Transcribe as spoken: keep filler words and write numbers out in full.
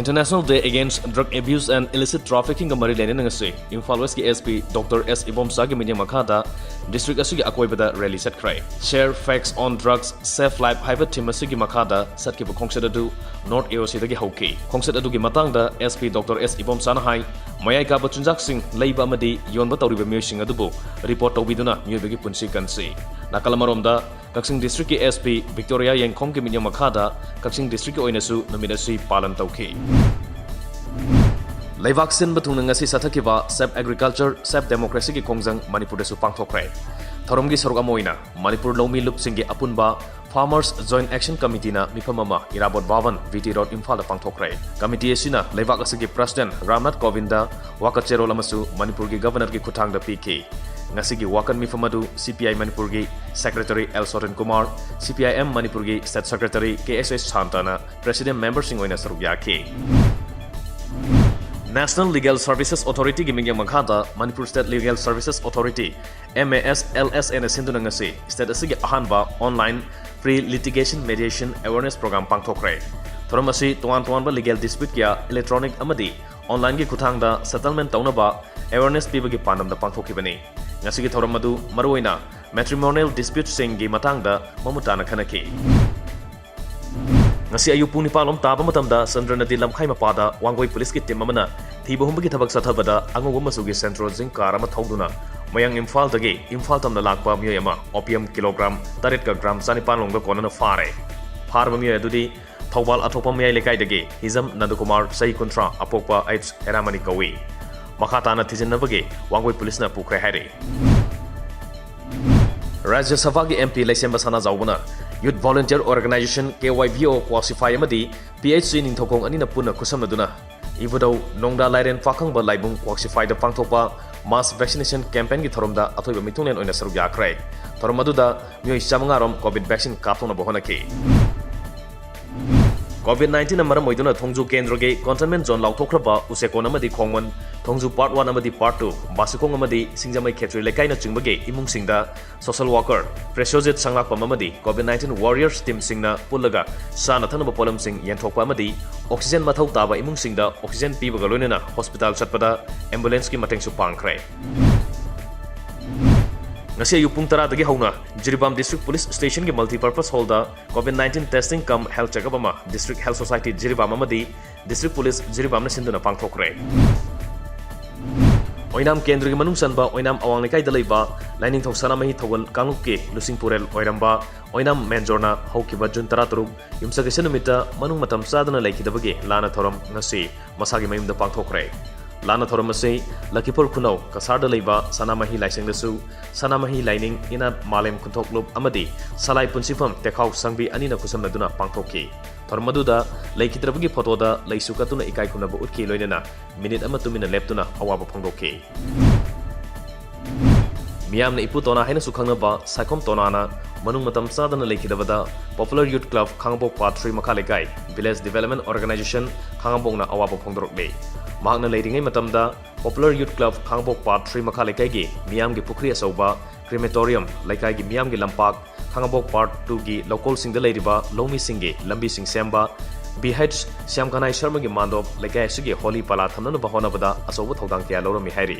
International Day Against Drug Abuse and Illicit Traffickingꯒ ꯃꯔꯤ ꯂꯩꯅꯅ ꯉꯁꯤ ꯏꯝꯐꯥꯜ ꯋꯦꯁꯀꯤ SP Doctor S ꯏꯕꯣꯝꯆꯥꯒꯤ ꯃꯤꯠꯌꯦꯡ ꯃꯈꯥꯗ district ꯑꯁꯤꯒꯤ ꯑꯀꯣꯏꯕꯗ rally ꯆꯠꯈ꯭ꯔꯦ꯫ Share Facts on Drugs, Save Life ꯍꯥꯏꯕ theme ꯑꯁꯤꯒꯤ ꯃꯈꯥꯗ ꯆꯠꯈꯤꯕ ꯈꯣꯡꯆꯠ ꯑꯗꯨ North AOCꯗꯒꯤ ꯍꯧꯈꯤ꯫ ꯈꯣꯡꯆꯠ ꯑꯗꯨꯒꯤ ꯃꯇꯥꯡꯗ SP Doctor S ꯏꯕꯣꯝꯆꯥꯅ ꯍꯥꯏ, ꯃꯌꯥꯏ ꯀꯥꯕ ꯆꯤꯟꯖꯥꯛꯁꯤꯡ ꯂꯩꯕ ꯑꯃꯗꯤ ꯌꯣꯟꯕ ꯇꯧꯔꯤꯕ ꯃꯤꯑꯣꯏꯁꯤꯡ ꯑꯗꯨꯕꯨ report ꯇꯧꯕꯤꯗꯨꯅ ꯃꯤꯑꯣꯏꯕꯒꯤ ꯄꯨꯟꯁꯤ ꯀꯟꯁꯤ꯫ ꯅꯥꯀꯜ ꯑꯃꯔꯣꯝꯗ, ꯀꯛꯆꯤꯡ districtꯀꯤ SP Victoria ꯌꯦꯡꯈꯣꯝꯒꯤ ꯃꯤꯠꯌꯦꯡ ꯃꯈꯥꯗ ꯀꯛꯆꯤꯡ districtꯀꯤ ꯑꯣꯏꯅꯁꯨ ꯅꯨꯃꯤꯠ ꯑꯁꯤ ꯄꯥꯂꯟ ꯇꯧꯈꯤ꯫ ꯂꯩꯕꯥꯛ ꯁꯤꯟꯕ ꯊꯨꯡꯅ ꯉꯁꯤ ꯆꯠꯊꯈꯤꯕ Save Agriculture, Save Democracyꯒꯤ ꯈꯣꯡꯖꯪ ꯃꯅꯤꯄꯨꯔꯗꯁꯨ ꯄꯥꯡꯊꯣꯛꯈ꯭ꯔꯦ꯫ ꯊꯧꯔꯝꯒꯤ ꯁꯔꯨꯛ ꯑꯃ ꯑꯣꯏꯅ ꯃꯅꯤꯄꯨꯔ ꯂꯧꯃꯤ ꯂꯨꯞꯁꯤꯡꯒꯤ ꯑꯄꯨꯟꯕ Farmers Joint Action Committeeꯅ ꯃꯤꯐꯝ ꯑꯃ ꯏꯔꯥꯕꯣꯠ ꯚꯕꯟ, VT Road, ꯏꯝꯐꯥꯜꯗ ꯄꯥꯡꯊꯣꯛꯈ꯭ꯔꯦ꯫ Committee ꯑꯁꯤꯅ ꯂꯩꯕꯥꯛ ꯑꯁꯤꯒꯤ President ꯔꯥꯝꯅꯥꯊ ꯀꯣꯕꯤꯟꯗ ꯋꯥꯀꯠ ꯆꯦꯔꯣꯜ ꯑꯃꯁꯨ ꯃꯅꯤꯄꯨꯔꯒꯤ Governorꯒꯤ ꯈꯨꯠꯊꯥꯡꯗ ꯄꯤꯈꯤ꯫ ꯉꯁꯤꯒꯤ ꯋꯥꯀꯠ ꯃꯤꯐꯝ ꯑꯗꯨ CPI ꯃꯅꯤꯄꯨꯔꯒꯤ Secretary L ꯁꯣꯇꯟ ꯀꯨꯃꯥꯔ, CPIM ꯃꯅꯤꯄꯨꯔꯒꯤ State Secretary KSH ꯁꯥꯟꯇꯅ President memberꯁꯤꯡ ꯑꯣꯏꯅ ꯁꯔꯨꯛ ꯌꯥꯈꯤ꯫ National Legal Services Authorityꯒꯤ ꯃꯤꯠꯌꯦꯡ ꯃꯈꯥꯗ Manipur State Legal Services Authority, MASLSAꯅ ꯁꯤꯟꯗꯨꯅ ꯉꯁꯤ state ꯑꯁꯤꯒꯤ ꯑꯍꯥꯟꯕ online free litigation mediation awareness program ꯄꯥꯡꯊꯣꯛꯈ꯭ꯔꯦ꯫ ꯊꯧꯔꯝ ꯑꯁꯤ ꯇꯣꯉꯥꯟ ꯇꯣꯉꯥꯟꯕ legal dispute ꯀꯌꯥ electronic ꯑꯃꯗꯤ onlineꯒꯤ ꯈꯨꯠꯊꯥꯡꯗ settlement ꯇꯧꯅꯕ awareness ꯄꯤꯕꯒꯤ ꯄꯥꯟꯗꯝꯗ ꯄꯥꯡꯊꯣꯛꯈꯤꯕꯅꯤ꯫ ꯉꯁꯤꯒꯤ ꯊꯧꯔꯝ ꯑꯗꯨ ꯃꯔꯨꯑꯣꯏꯅ matrimonial disputeꯁꯤꯡꯒꯤ ꯃꯇꯥꯡꯗ ꯃꯃꯨꯠ ꯇꯥꯅ ꯈꯟꯅꯈꯤ꯫ ꯉꯁꯤ ꯑꯌꯨꯛ ꯄꯨꯡ ꯅꯤꯄꯥꯟ ꯂꯣꯝ ꯇꯥꯕ ꯃꯇꯝꯗ ꯆꯟꯗ꯭ꯔ ꯅꯗꯤ ꯂꯝꯈꯥꯏ ꯃꯄꯥꯗ ꯋꯥꯡꯒꯣꯏ ꯄꯨꯂꯤꯁꯀꯤ team ꯑꯃꯅ ꯊꯤꯕ ꯍꯨꯝꯕꯒꯤ ꯊꯕꯛ ꯆꯠꯊꯕꯗ ꯑꯉꯧꯕ ꯃꯆꯨꯒꯤ Santro zing car ꯑꯃ ꯊꯧꯗꯨꯅ ꯃꯌꯥꯡ ꯏꯝꯐꯥꯜꯗꯒꯤ ꯏꯝꯐꯥꯜ ꯇꯝꯅ ꯂꯥꯛꯄ ꯃꯤꯑꯣꯏ ꯑꯃ opium kilogram ꯇꯔꯦꯠꯀ gram ꯆꯅꯤꯄꯥꯟ ꯂꯣꯝꯒ ꯀꯣꯟꯅꯅ ꯐꯥꯔꯦ꯫ ꯐꯥꯔꯕ ꯃꯤꯑꯣꯏ ꯑꯗꯨꯗꯤ ꯊꯧꯕꯥꯜ ꯑꯊꯣꯛꯄꯝ ꯃꯌꯥꯏ ꯂꯩꯀꯥꯏꯗꯒꯤ ꯍꯤꯖꯝ ꯅꯟꯗꯀꯨꯃꯥꯔ, ꯆꯍꯤ ꯀꯨꯟꯊ꯭ꯔꯥ, ꯑꯄꯣꯛꯄ ꯑꯩꯆ ꯍꯦꯔꯥꯃꯅꯤ ꯀꯧꯏ꯫ ꯃꯈꯥ ꯇꯥꯅ ꯊꯤꯖꯤꯟꯅꯕꯒꯤ ꯋꯥꯡꯒꯣꯏ ꯄꯨꯂꯤꯁꯅ ꯄꯨꯈ꯭ꯔꯦ ꯍꯥꯏꯔꯤ꯫ ꯔꯥꯖ꯭ꯌ ꯁꯚꯥꯒꯤ MP ꯂꯩꯁꯦꯝꯕ ꯁꯅꯥꯖꯥꯎꯕꯅ Youth Volunteer Organization, KYVO, Quaxify ꯑꯃꯗꯤ PHC ꯅꯤꯡꯊꯧꯈꯣꯡ ꯑꯅꯤꯅ ꯄꯨꯟꯅ ꯈꯨꯠꯁꯝꯅꯗꯨꯅ ꯏꯕꯨꯙꯧ ꯅꯣꯡꯗꯥ ꯂꯥꯏꯔꯦꯟ ꯄꯥꯈꯪꯕ ꯂꯥꯏꯕꯨꯡ Quaxifyꯗ ꯄꯥꯡꯊꯣꯛꯄ mass vaccinationꯒꯤ campaignꯒꯤ ꯊꯧꯔꯝꯗ ꯑꯊꯣꯏꯕ ꯃꯤꯊꯨꯡꯂꯦꯟ ꯑꯣꯏꯅ ꯁꯔꯨꯛ ꯌꯥꯈ꯭ꯔꯦ꯫ ꯊꯧꯔꯝ ꯑꯗꯨꯗ ꯃꯤꯑꯣꯏ ꯆꯥꯃꯉꯥ ꯔꯣꯝ COVID vaccine ꯀꯥꯞꯊꯣꯛꯅꯕ ꯍꯣꯠꯅꯈꯤ꯫ COVID nineteen ꯅ ꯃꯔꯝ ꯑꯣꯏꯗꯨꯅ ꯊꯣꯡꯖꯨ ꯀꯦꯟꯗ꯭ꯔꯒꯤ containment zone ꯂꯥꯎꯊꯣꯛꯈ꯭ꯔꯕ ꯎꯆꯦꯀꯣꯟ ꯑꯃꯗꯤ ꯈꯣꯡꯃꯟ, ꯊꯣꯡꯖꯨ part one ꯑꯃꯗꯤ part two, ꯕꯥꯁꯤꯈꯣꯡ ꯑꯃꯗꯤ ꯁꯤꯡꯖꯃꯩ ꯈꯦꯇ꯭ꯔꯤ ꯂꯩꯀꯥꯏꯅꯆꯤꯡꯕꯒꯤ ꯏꯃꯨꯡꯁꯤꯡꯗ social worker, ꯄ꯭ꯔꯦꯁꯣꯖꯤꯠ ꯁꯪꯂꯥꯛꯄꯝ ꯑꯃꯗꯤ COVID nineteen warriors team ꯁꯤꯡꯅ ꯄꯨꯜꯂꯒ ꯆꯥꯅ ꯊꯛꯅꯕ ꯄꯣꯠꯂꯝꯁꯤꯡ ꯌꯦꯟꯊꯣꯛꯄ ꯑꯃꯗꯤ oxygen ꯃꯊꯧ ꯇꯥꯕ ꯏꯃꯨꯡꯁꯤꯡꯗ oxygen ꯄꯤꯕꯒ ꯂꯣꯏꯅꯅ hospital ꯆꯠꯄꯗ ambulance ꯀꯤ ꯃꯇꯦꯡꯁꯨ ꯄꯥꯡꯈ꯭ꯔꯦ꯫ ꯉꯁꯤ ꯑꯌꯨꯛ ꯄꯨꯡ ꯇꯔꯥꯗꯒꯤ ꯍꯧꯅ ꯖꯤꯔꯤꯕꯥꯝ District Police Station ꯒꯤ multipurpose hall ꯗ COVID nineteen testing cum health checkup ꯑꯃ District Health Society ꯖꯤꯔꯤꯕꯥꯝ ꯑꯃꯗꯤ District Police ꯖꯤꯔꯤꯕꯥꯝꯅ ꯁꯤꯟꯗꯨꯅ ꯄꯥꯡꯊꯣꯛꯈ꯭ꯔꯦ꯫ ꯑꯣꯏꯅꯥꯝ ꯀꯦꯟꯗ꯭ꯔꯒꯤ ꯃꯅꯨꯡ ꯆꯟꯕ ꯑꯣꯏꯅꯥꯝ ꯑꯋꯥꯡ ꯂꯩꯀꯥꯏꯗ ꯂꯩꯕ ꯂꯥꯏꯅꯤꯡꯊꯧ ꯁꯅꯥꯃꯍꯤ ꯊꯧꯒꯜ ꯀꯥꯡꯂꯨꯞꯀꯤ ꯂꯨꯆꯤꯡꯄꯨꯔꯦꯜ ꯑꯣꯏꯔꯝꯕ ꯑꯣꯏꯅꯥꯝ ꯃꯦꯟꯖꯣꯔꯅ ꯍꯧꯈꯤꯕ ꯖꯨꯟ ꯇꯔꯥꯇꯔꯨꯛ ꯌꯨꯝꯁꯀꯩꯁ ꯅꯨꯃꯤꯠꯇ ꯃꯅꯨꯡ ꯃꯇꯝ ꯆꯥꯗꯅ ꯂꯩꯈꯤꯗꯕꯒꯤ ꯂꯥꯟꯅ ꯊꯧꯔꯝ ꯉꯁꯤ ꯃꯁꯥꯒꯤ ꯃꯌꯨꯝꯗ ꯄꯥꯡꯊꯣꯛꯈ꯭ꯔꯦ꯫ ꯂꯥꯟꯅ ꯊꯧꯔꯝ ꯑꯁꯤ ꯂꯈꯤꯄꯨꯔ ꯈꯨꯅꯧ ꯀꯁꯥꯔꯗ ꯂꯩꯕ ꯁꯅꯥꯃꯍꯤ ꯂꯥꯏꯁꯪꯗꯁꯨ ꯁꯅꯥꯃꯍꯤ ꯂꯥꯏꯅꯤꯡ ꯏꯅꯥꯠ ꯃꯥꯂꯦꯝ ꯈꯨꯟꯊꯣꯛꯂꯨꯞ ꯑꯃꯗꯤ ꯁꯂꯥꯏ ꯄꯨꯟꯁꯤꯐꯝ ꯇꯦꯈꯥꯎ ꯁꯪꯕꯤ ꯑꯅꯤꯅ ꯈꯨꯠꯁꯝꯅꯗꯨꯅ ꯄꯥꯡꯊꯣꯛꯈꯤ꯫ ꯊꯧꯔꯝ ꯑꯗꯨꯗ ꯂꯩꯈꯤꯗ꯭ꯔꯕꯒꯤ ꯐꯣꯇꯣꯗ ꯂꯩꯁꯨ ꯀꯠꯇꯨꯅ ꯏꯀꯥꯏ ꯈꯨꯝꯅꯕ ꯎꯠꯈꯤ, ꯂꯣꯏꯅꯅ ꯃꯤꯅꯤꯠ ꯑꯃ ꯇꯨꯃꯤꯟꯅ ꯂꯦꯞꯇꯨꯅ ꯑꯋꯥꯕ ꯐꯣꯡꯗꯣꯛꯈꯤ꯫ ꯃꯤꯌꯥꯝꯅ ꯏꯄꯨ ꯇꯣꯅꯥ ꯍꯥꯏꯅꯁꯨ ꯈꯪꯅꯕ ꯁꯥꯏꯈꯣꯝ ꯇꯣꯅꯥꯅ ꯃꯅꯨꯡ ꯃꯇꯝ ꯆꯥꯗꯅ ꯂꯩꯈꯤꯗꯕꯗ Popular Youth Club ꯈꯥꯉꯕꯣꯛ part three ꯃꯈꯥ ꯂꯩꯀꯥꯏ, Village Development Organization ꯈꯥꯉꯕꯣꯛꯅ ꯑꯋꯥꯕ ꯐꯣꯡꯗꯣꯔꯛꯂꯤ꯫ ꯃꯍꯥꯛꯅ ꯂꯩꯔꯤꯉꯩ ꯃꯇꯝꯗ Popular Youth Club ꯈꯥꯉꯕꯣꯛ part three ꯃꯈꯥ ꯂꯩꯀꯥꯏꯒꯤ ꯃꯤꯌꯥꯝꯒꯤ ꯄꯨꯈ꯭ꯔꯤ ꯑꯆꯧꯕ, crematorium, ꯂꯩꯀꯥꯏꯒꯤ ꯃꯤꯌꯥꯝꯒꯤ ꯂꯝꯄꯥꯛ, ꯈꯥꯉꯕꯣꯛ part two ꯒꯤ ꯂꯧꯀꯣꯜꯁꯤꯡꯗ ꯂꯩꯔꯤꯕ ꯂꯧꯃꯤꯁꯤꯡꯒꯤ ꯂꯝꯕꯤꯁꯤꯡ ꯁꯦꯝꯕ, ꯕꯤ ꯍꯩꯆ ꯁ꯭ꯌꯥꯝꯀꯥꯅꯥꯏ ꯁꯔꯃꯒꯤ ꯃꯥꯟꯗꯣꯞ ꯂꯩꯀꯥꯏ ꯑꯁꯤꯒꯤ ꯍꯣꯂꯤ ꯄꯥꯂꯥ ꯊꯝꯅꯅꯕ ꯍꯣꯠꯅꯕꯗ ꯑꯆꯧꯕ ꯊꯧꯗꯥꯡ ꯀꯌꯥ ꯂꯧꯔꯝꯃꯤ ꯍꯥꯏꯔꯤ꯫